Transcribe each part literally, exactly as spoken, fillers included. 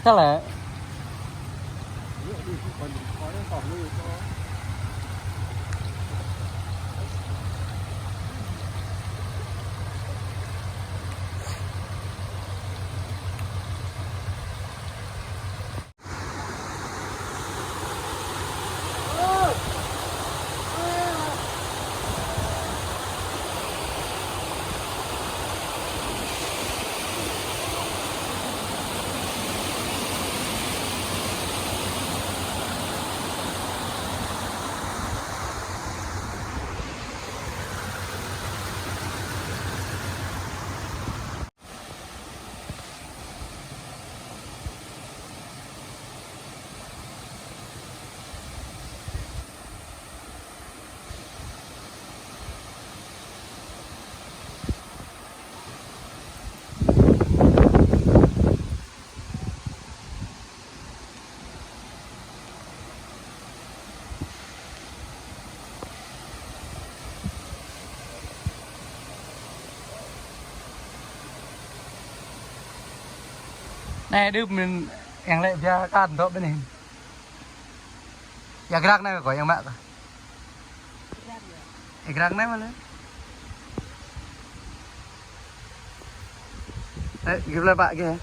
Chắc là Anai, đưm mơ̆n, yang lĕ biă kăn dŏ ƀơi anai. Ia grăng anai kơ, yang mă kơ. Ia grăng anai mơ̆n. Ê, ghi lĕ bă gih.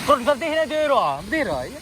Kon kơtih anai dih rŏ, dih rŏ, ia.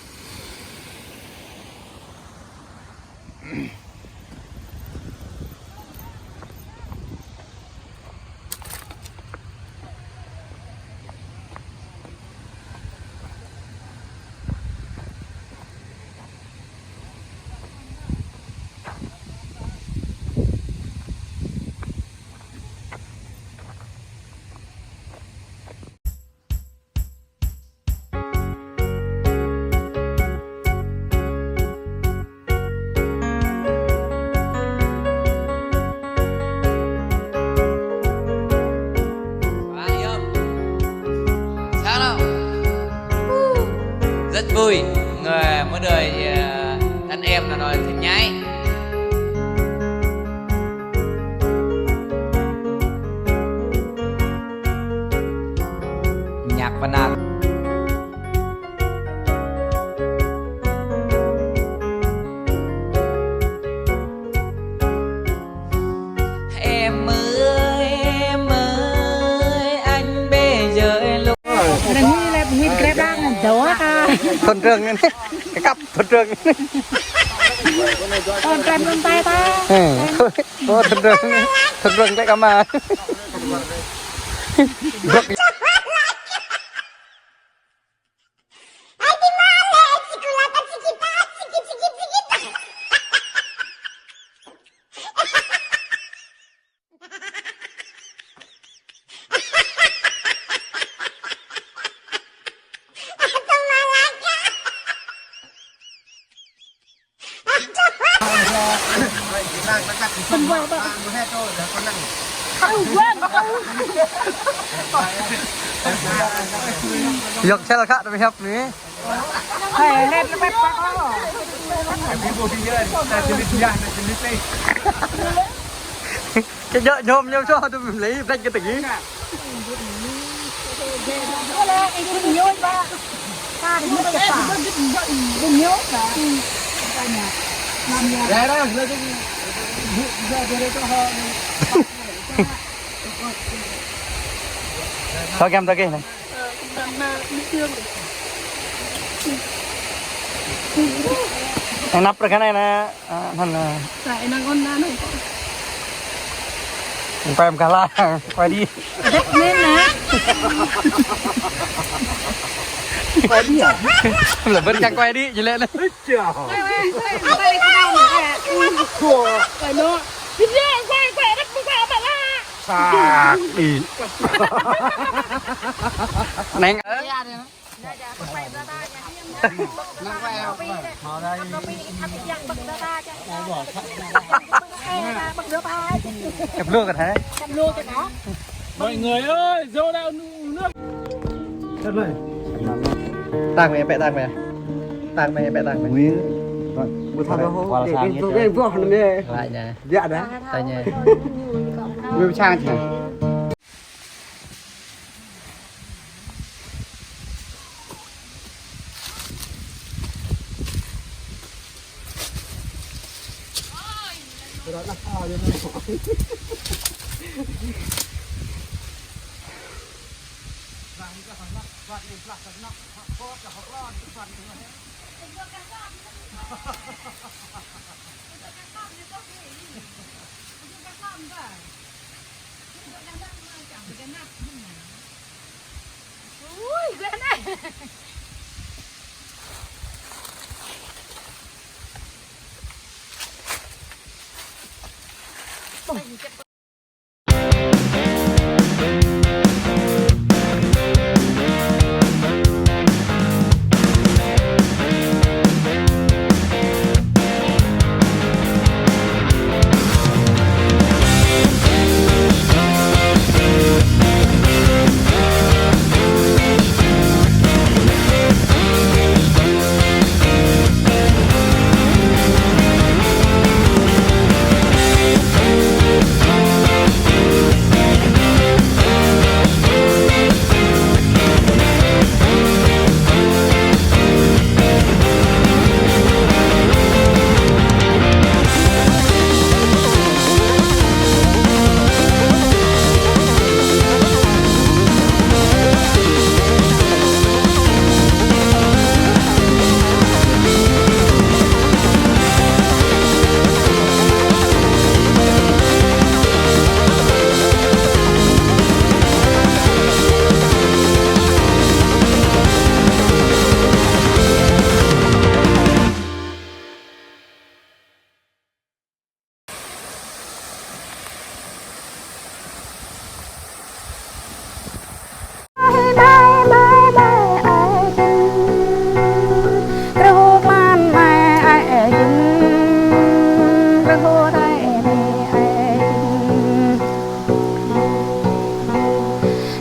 Rất vui, người mới đời, à, anh em nào rồi thêm nháy. Nhạc Văn An. Em ơi, em ơi, anh bây giờ lũ Thôn trưởng này, cái cặp thôn trưởng. Thôn trưởng luôn tay ta. Ừ. Ô, thôn trưởng, thôn trưởng lĕ kama. Yŏk sel kă tơbiă hiăp anai. Kơ djơ̆ ñŏm ñŏm čô tơbiă lĕ, brek kơ tơgi. Thâo kiăng tơ kih anai. Anăp rơkăn anai. Ơ, anŭn, ơ. Sa, ih năng ôn anŭn. Pem kalah, quay đi. Đĕk anŭn nă. Quay đi à? Lĕ bơ̆t kiăng quay đi, jơlĕ anŭn. Ơ, čao. Quay, quay, quay, quay, quay. Quay, quay, quay, đĕk, quay, quay, đĕk, quay, quay, quay. Sak đi. Neng. Cặp lô cả thế. Mọi người ơi, dâu đào nụ nước. Tang mẹ, pĕ tang mẹ. Tang mẹ, pĕ tang mẹ. Nguyễn. Bơ tha đó hô, để bên tôi cái vua nó mẹ. Lại nha. Dạ đã. Tao nha. Nguyễn Sang chứ. Ui, gue anai.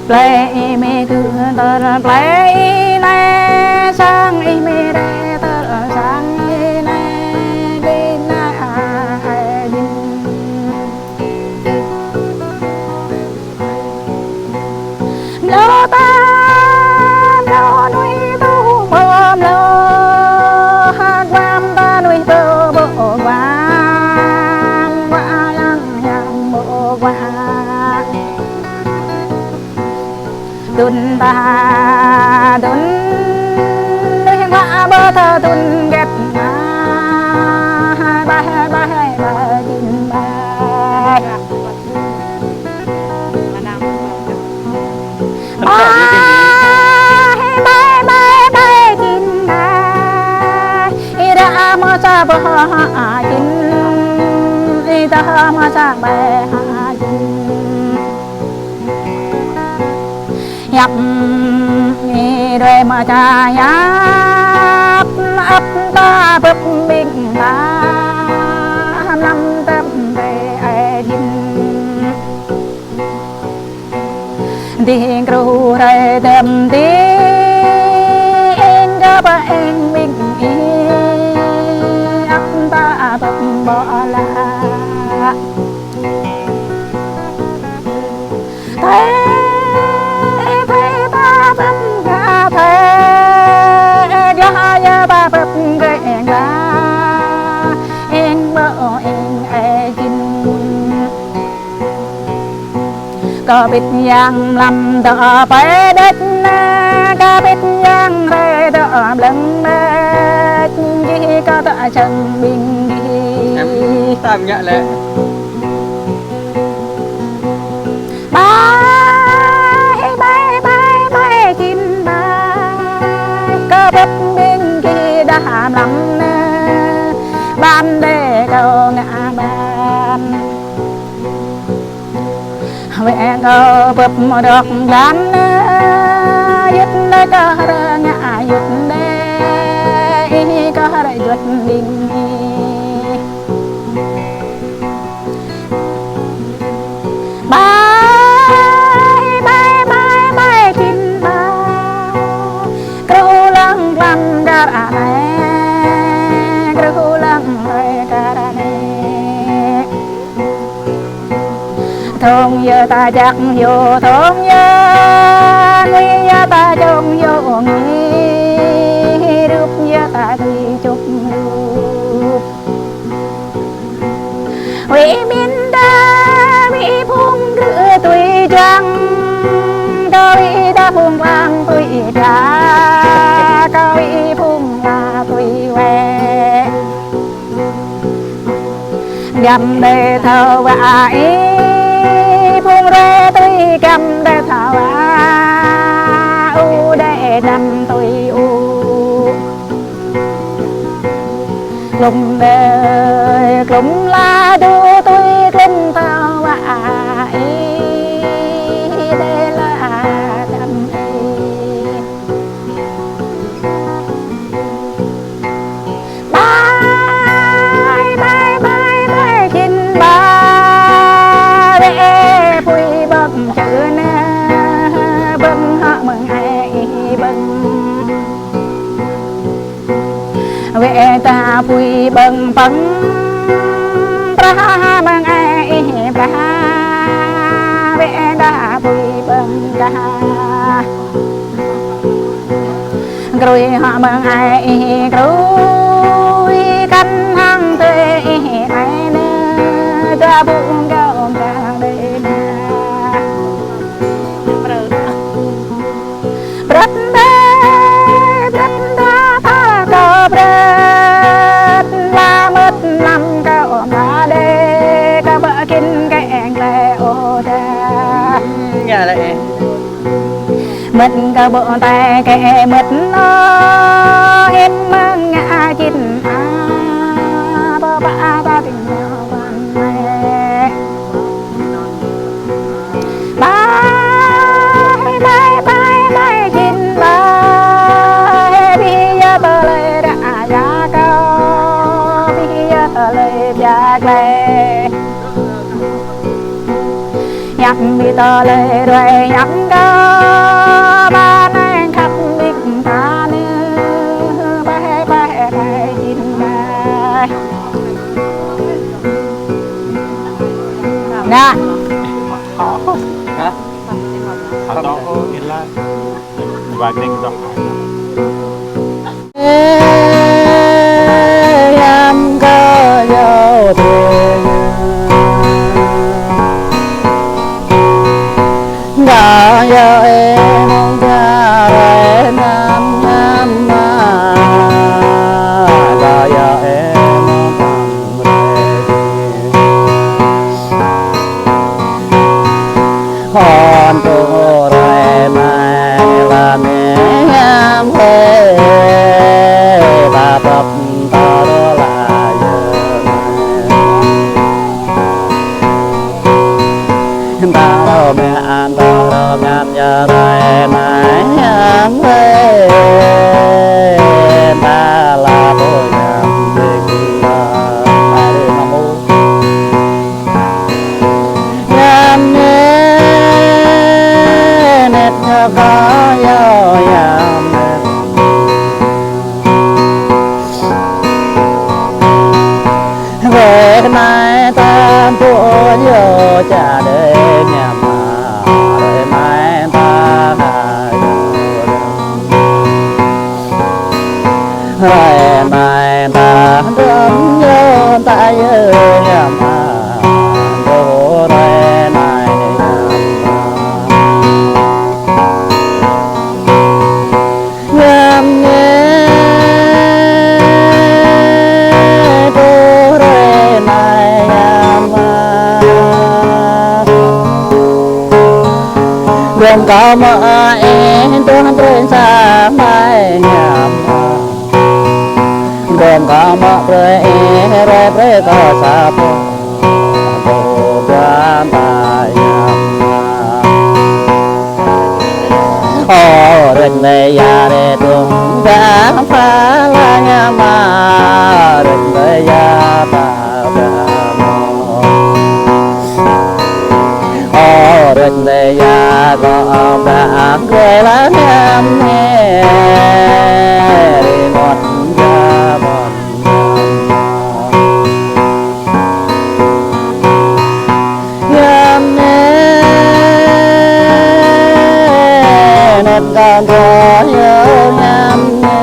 Plei ih mơ̆ gơ̆ tơl plei ih nai, sang ih mơ̆ rai tơl sang ih nai, đĭ nai a ai đĭ. Mlâo ta mlâo nuih tŭ mơ̆ mlâo, hă guam ta nuih tŭ ƀô̆ guam, guah yang yang ƀô̆ guah. Dŭn ba dŭn, nuih ƀă ƀơ thơ dŭn gĕt ngă, ƀai ƀai ƀai jin ƀai. Ƀai ƀai ƀai ƀai jin ƀai. Ih ră mơ̆ sa ƀơ ha jin, ih ră mơ̆ sa ƀai ha jin. Hiăp ih đuaĭ mơ̆ ča hiăp, ăp ta bưp ƀing ta, năm tơm Dih kru rai tơm dih, ing kơ pơ ing ƀing ih, ăp ta bơp bơ la. Tê, tê ta bơp ga tê, gah ya ta bơp gê ga, ing bơ ing ê jin. Kơ bĭt yang mlam dŏ pơ đĕč na, kơ bĭt yang rai dŏ mlơ̆ng đĕč, gih kơ dŏ čang ƀing gih. Em tam ngă lĕ. Bai, bai, bai, bai, jin bai. Kơ bĭt ƀing gih đah mlam na, ƀan đe kâo ngă ƀan. Wĕ kơ bưp mơdŏk glan, yŭt đơi kơ hrơi ngă yŭt đơi, ih kơ hrơi juăt ƀing ih. Bai, bai, bai, bai, jin bai. Kru lăng glan gah anai, kru lăng rai gah anai. Thong yơ ta jak yô thong yơ, ngui yơ ta jong yô ngui, rup yơ ta tui čup rup. Wĭ min đa, wĭ phung krư tui juăng, kơ wĭ đa phung lăng tui đa, kơ wĭ phung la tui wĕ. Găm đơi thâo wa a i, phung rơi tui găm đơi thâo wa a, u đơi dăm tui u. Klum đơi klum la du tui klum thâo wa a i, đơi la dăm i. Bai, bai, bai, bai, jin bai. Wĕ pui bơ̆ng čư na, bơ̆ng hŏ mơ̆ng ai ih bơ̆ng. Wĕ ta pui bơ̆ng pơ̆ng, prah mơ̆ng ai ih prah. Wĕ ta pui bơ̆ng prah. Grui hŏ mơ̆ng ai ih grui, kăn hăng tui ih mai nơ, dua bŭng gơ̆ ôm gơ̆ đơi na. Brăt đơi, brăt đa pha kơ brăt, la mơ̆t năm kơ ôm la đơi, kơ bơ kin kơ eng lĕ ôh đa. Ngă lĕ. Mơ̆t kơ ƀô̆ tai kơ mơ̆t nô, hĭn mơ̆ng ngă jin a, pơ pă ta tĭng nô ƀan mĕ. Bai, bai, bai, bai, jin bai, bih yơ tơlơi ră ya kâo, bih yơ tơlơi biă glai. Hiăp ƀing tơlơi ruai hiăp kơ, ba neng khăp ƀing ta nơ, bai, bai, bai, jin bai. Ngă. Hă? Hă, dŏ, ơ, yên lăng. Ba neng dŏ. Yam kơ yâo tui. Kơ yâo ê mông kơ rai nam yam ma. Kơ yâo ê mông păng rai. Hon tŭ rai mai la mê yam huê, ba băp ta rô la yơ mai. Ta rô mê an ta rô ngăn yơ rai mai yam huê, ta la bô yam bê kơ ta mai rê ma mô. Yam nê, Kơ yâo hiam. Hrơi anai ta tŭ yơh čar đơi hiam. Hrơi anai ta hơdôm. Hrơi anai ta hơdôm yơh ta yơh hiam. Ơ, hrơi anai hiam. Hiam nê, ơ, hrơi anai hiam. Gơm kâo mă ih tuang trơi sa mai hiam. Gơm kâo mă brơi ih rai brơi kâo sa pô, pô dua ta hiam. Ơ, rơ̆t lĕ ia rơ̆t tuang ba pha la hiam, rơ̆t lĕ ia ba ba mô. Ơ, rơ̆t lĕ ia kơ ba grơi la hiam nê, ri mơ̆t ia mơ̆t hiam nê, nĕt kơ tơ yơh hiam nê.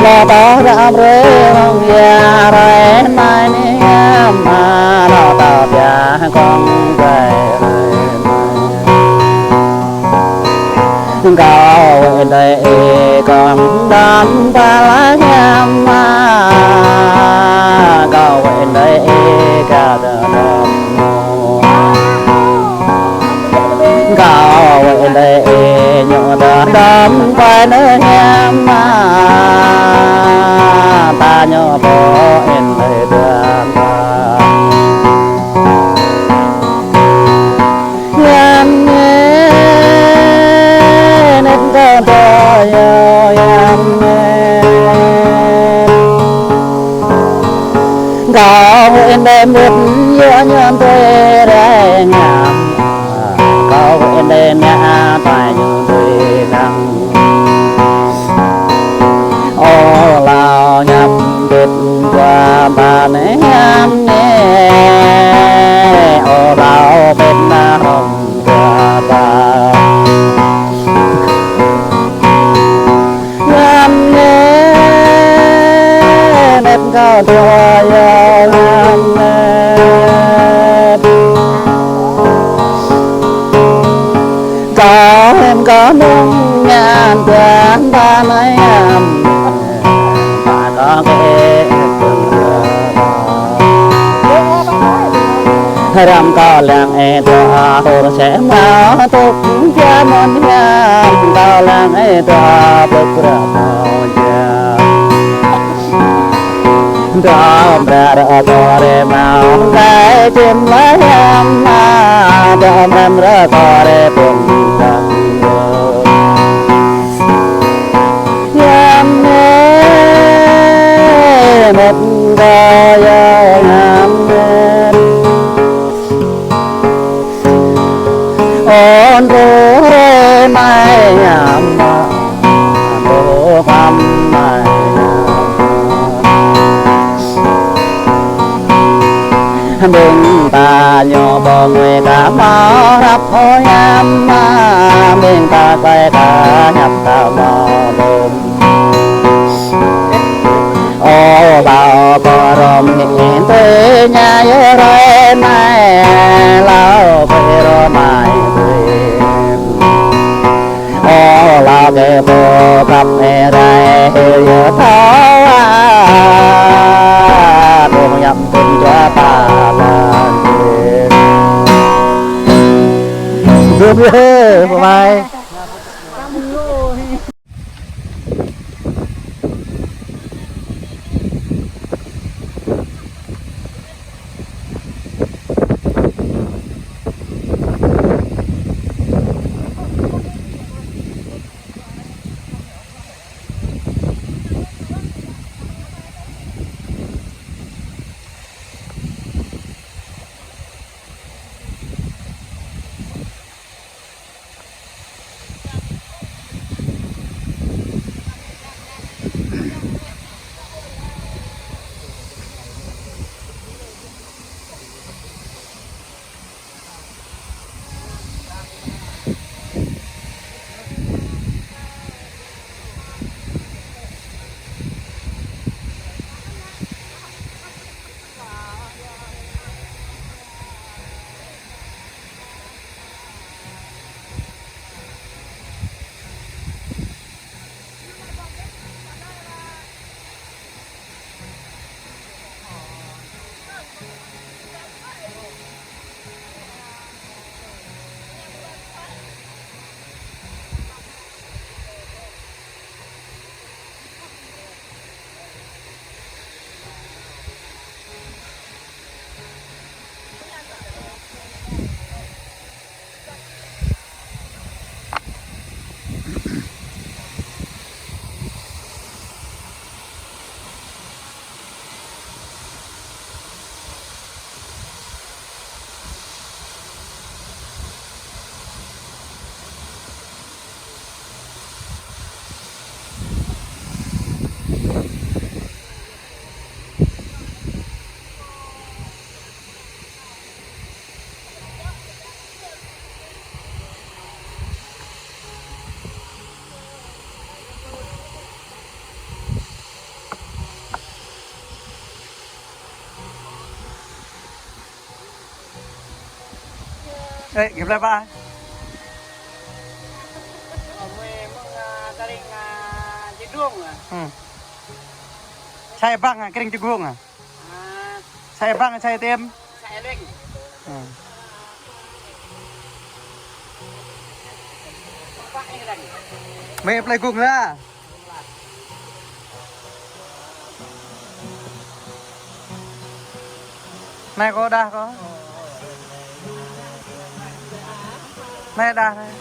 Lŏ tơ ră brơi hăng ia rai anai nê hiam, lŏ tơ pia kông rai rai anai. Kâo wơ̆t đơi ih kông đam ba la hiam, kâo wơ̆t đơi ih kơ tơ đam. Kâo wơ̆t đơi ih ñu tơ đam ba nơ hiam, ta ñu pô ih đơi đam ba. Hiam nê, nĕt kơ tơ yơh hiam nê. Kâo wơ̆t đơi mŭt yơh ñu tui rai ngam. Kâo wơ̆t đơi mă tai ñu tui lăng. Ơ, lâo ñăp pĭt dua ba nê hiam nê. Ơ, lâo pĭt na hrŏm dua ba. Hiam nê, nĕt kơ tơ yơh hiam nê. Kâo hiam kơ nung ñan tuan ba nai hiam. Ba kơ kê. Hrăm kâo lăng ih dua hur sĕ mă tŭk pia mơ̆n hiam, kâo lăng ih dua pluk rơkâo jia. Dua mra rơkâo rơmao gai čim la hiam, dua mra rơkâo rơpung tang. Hiam nê, mĕt kơ yơh hiam nê. Ôn rô rê mai hiam, rô khăm mai hiam. Ƀing ta ñu pô ngui ta mă hrăp ôh hiam, ƀing ta tơlơi ta hiăp ta mă lŏm. Ơ, lâo kơ rơm hĭ tui ña yơh rai mai, lâo kơ rơm mai tui. Ơ, lâo kơ pô khăp rai hil yơh thâo a, kông yăm tŭn jua ta ta. Gơm yơh, bye bye. Ê, ghi plơi pă? Ơ, mui mơ̆ng, a, kơring, a, Čơdrung, a. Hmm. Sai băng, a, kơring Čơdrung, a. A. Sai băng, sai tim. Sai ling. Hmm. Pă ih lăng. Mơi plơi Gung la. Anai kâo đah kâo. Anai đah anai.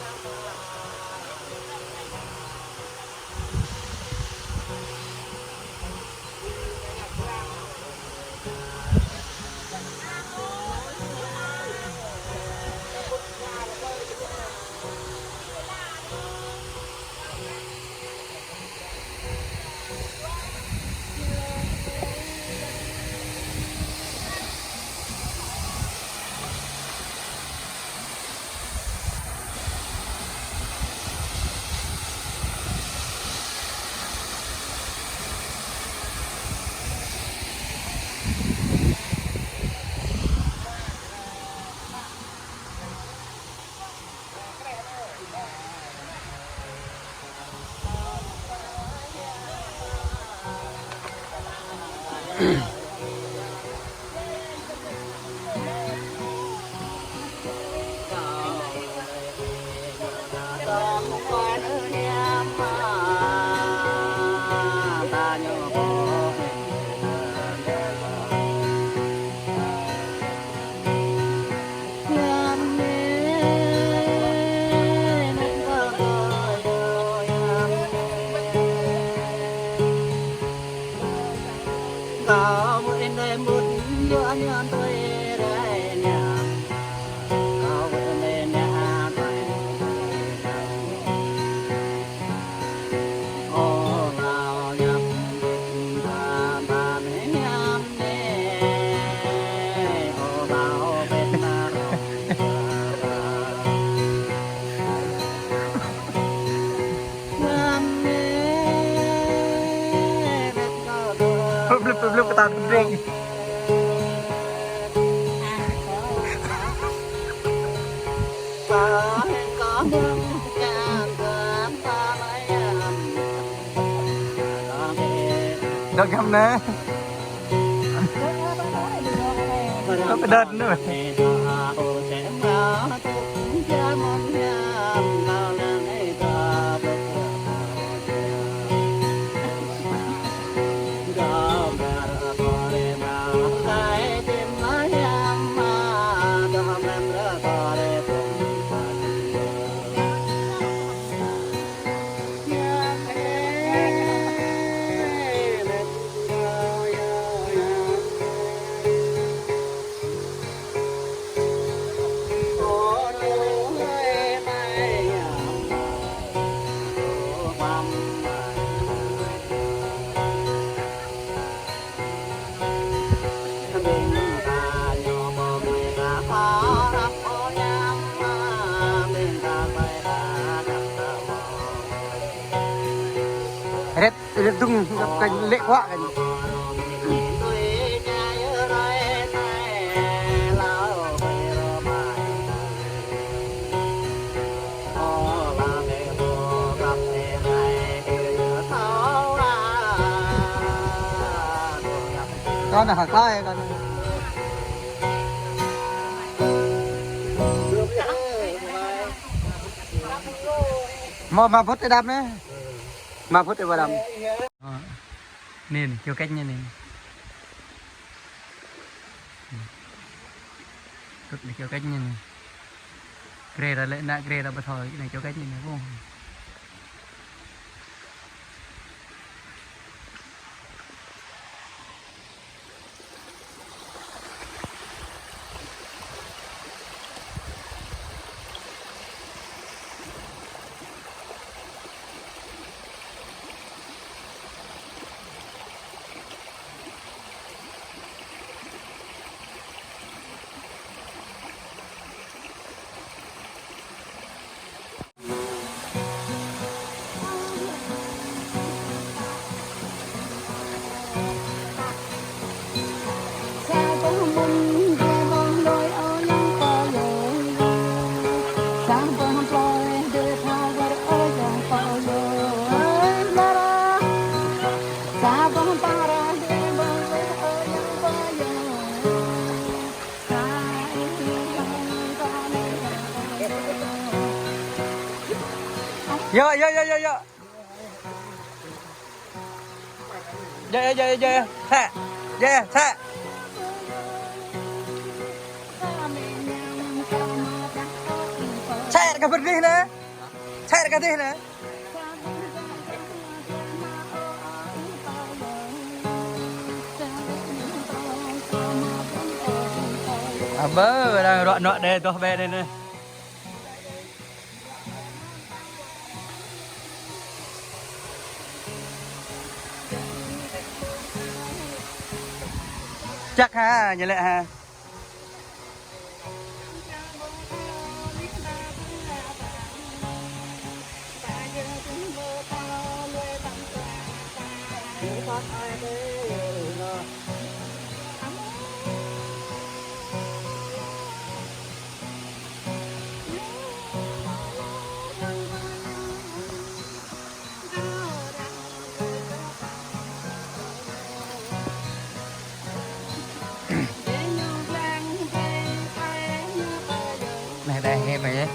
Blub, blub, blub, kơtang kơtring. Dŏ giăm anai. Dŏ pơđơ̆t anai. Ret, ret dŭng, găp kơ lĕ kuă kơ. Kâo anai hơ̆k laih kâo anai. Mơ̆, mă bŭt tơ đam anai. Mă bŭt tơ đam. Ơ. Anai, anai, kơyâo kĕč anai, anai. Tŭt anai kơyâo kĕč anai, anai. Grê ta lĕ, ană grê ta ƀu thâo, anai kơyâo kĕč anai, anai. Ơ. Yơh, yơh, yơh, yơh, yơh. Yơh, yơh, yơh, yơh, yơh. Sĕ. Yơh, sĕ. Sĕ kơ bơrđih anai. Sĕ kơ dih anai. Abơ, đang ruă nuă đe, tuh bĕ đe anai. Čăk ha, ñu lĕ ha. Anai, anai, anai, anai.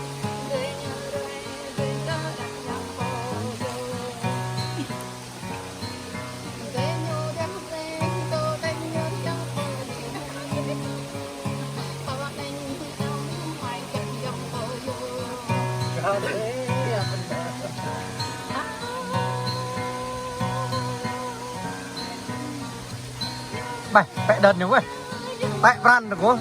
Ƀai, pĕ đơ̆n ñu weh. Pĕ pran ñu kơ.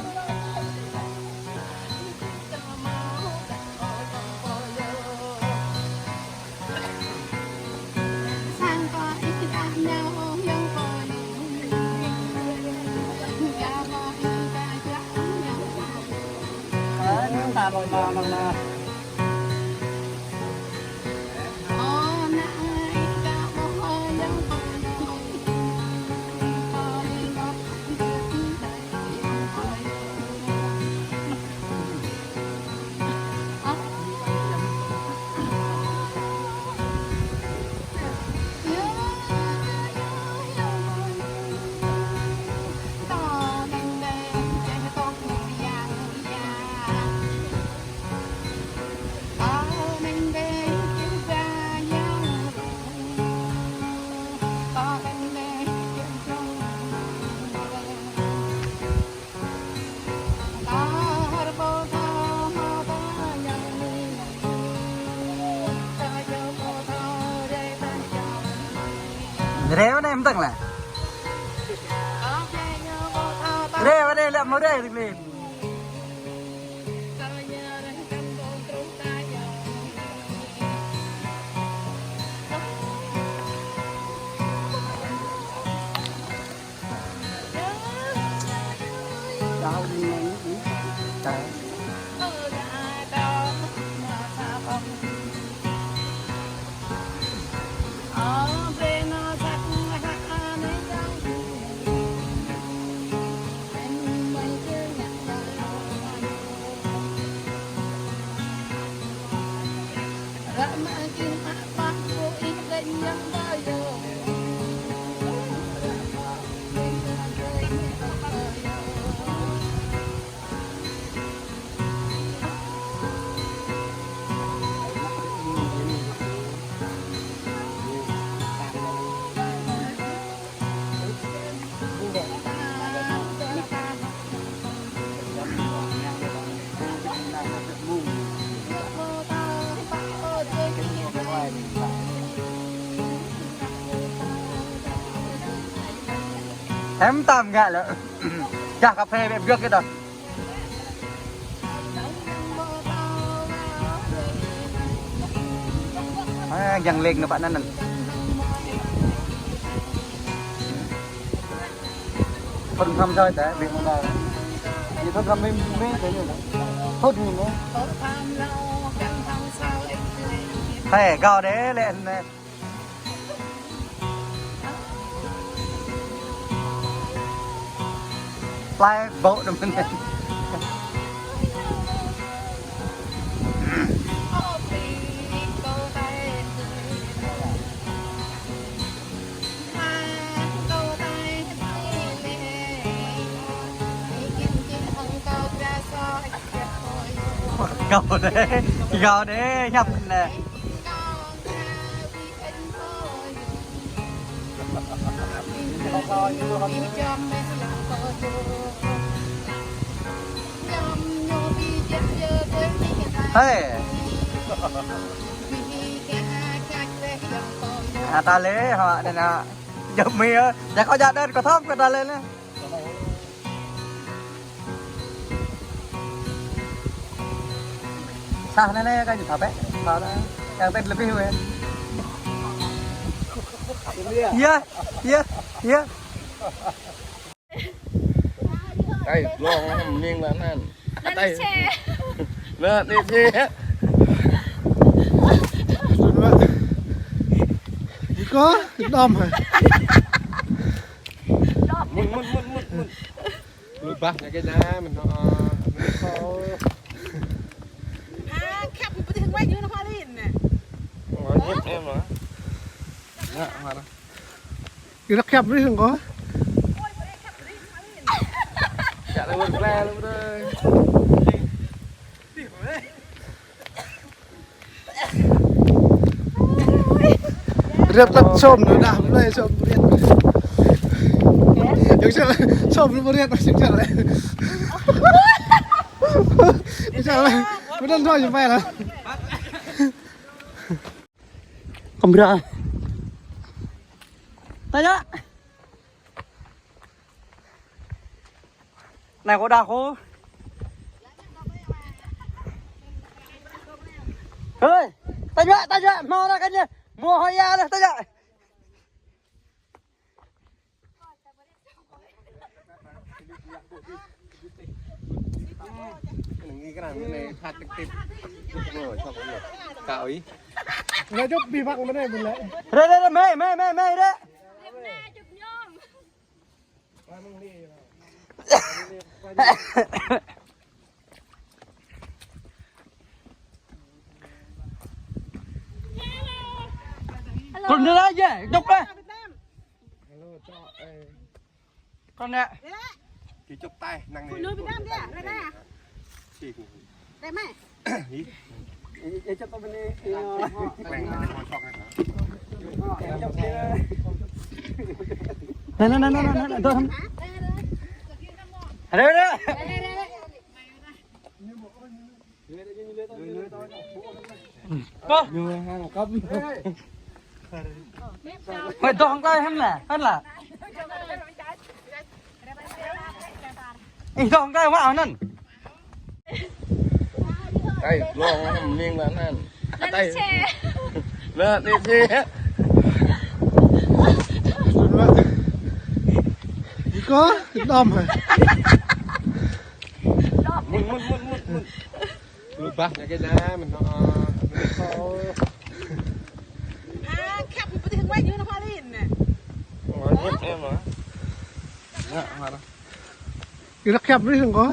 Reo anai mơ̆ng tơ̆ng lĕ. Reo anai lĕ mơ̆ reo tơ̆ng lĕ. Em tam ngă lĕ. Čah kơphê bĕ biă kơ đah. Ha, yang leng nao pơ anŭn anŭn. Thŭn hrăm soi tĕ, ƀing mơ̆ng anai. Ñu thŭn hrăm mê, mê tĕ ñu. Thŭn ñu mê. Hei, gao đe, lĕ anai. Plai bŏ đơ̆m anai. Gao đe, gao đe, ñăp anai. Hei. À, ta lê hả, đây nè. Chụp mi á. Chắc có giá đơn có thông của ta lê nè. Sah anai, anai, kan thâo bĕ. Thâo anai. Yang ten lebih weh. Iya, iya, iya. Ai, blong ming lah nan. Nan ai. Nan ni si. Iko, đom hả? Mut, mut, mut, mut, mut. Lụt băk ñu kơ anai, mơ̆n, ơ, mơ̆n kâo. À, khăp, mơ̆n pơtih hăng wai ñu nao hua lin nè. Ơ, ñu em hả? Ngă hua nao. Ih, ră khăp rih hăng kâo. Chă lĕ wơ̆t ple lĕ wơ̆t. Rep tăt sôm nă dah, mulai sôm riet. Yang sel sôm lu riet masih sel. Yang sel. Benar thôi sampai lah. Kamera. Tanya. Anai kơ đa kơ. Hơi, ta juă, ta juă, hmâo anai kơ ñu. Hmâo hơyă anai, ta juă. Anai kơ anai, anai, phát trực tiếp. Ngồi, sao không ngồi? Cạo ý. Anai jŏp bi băng anai, bên lĕ. Rê, rê, rê, mê, mê, mê, mê, rê. Kon nơ aja, jŏp lah. Kon nơ. Chỉ chụp tay, năng. Kon nơ Việt Nam dia, đây nè. Đây mày. Nè, nè, nè, nè, nè, nè, nè, nè. Ada, ada. Kơ. Hơi dŏng tay hăn nè, hăn lă. Ih, dŏng tay wă anŭn. Ai, blong ming lah nan. Nan ai. Nan ni si. Iko, đom hả? Mut, mut, mut, mut, mut. Lụt băk ñu kơ anai, mơ̆n, ơ, mơ̆n kâo. À, khăp, mơ̆n pơtih hăng wai ñu nao hua lin nè. Ơ, ñu em hả? Ngă hua nao. Ih, ră khăp rih hăng kâo.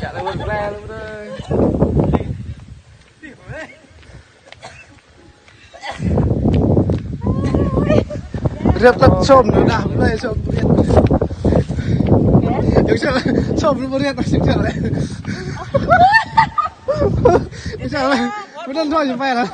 Chă lĕ wơ̆t ple lĕ wơ̆t. Rep tăt sôm nă dah, mulai sôm riet. Yang sel sôm lu riet masih sel. Yang sel, benar thôi sampai lah.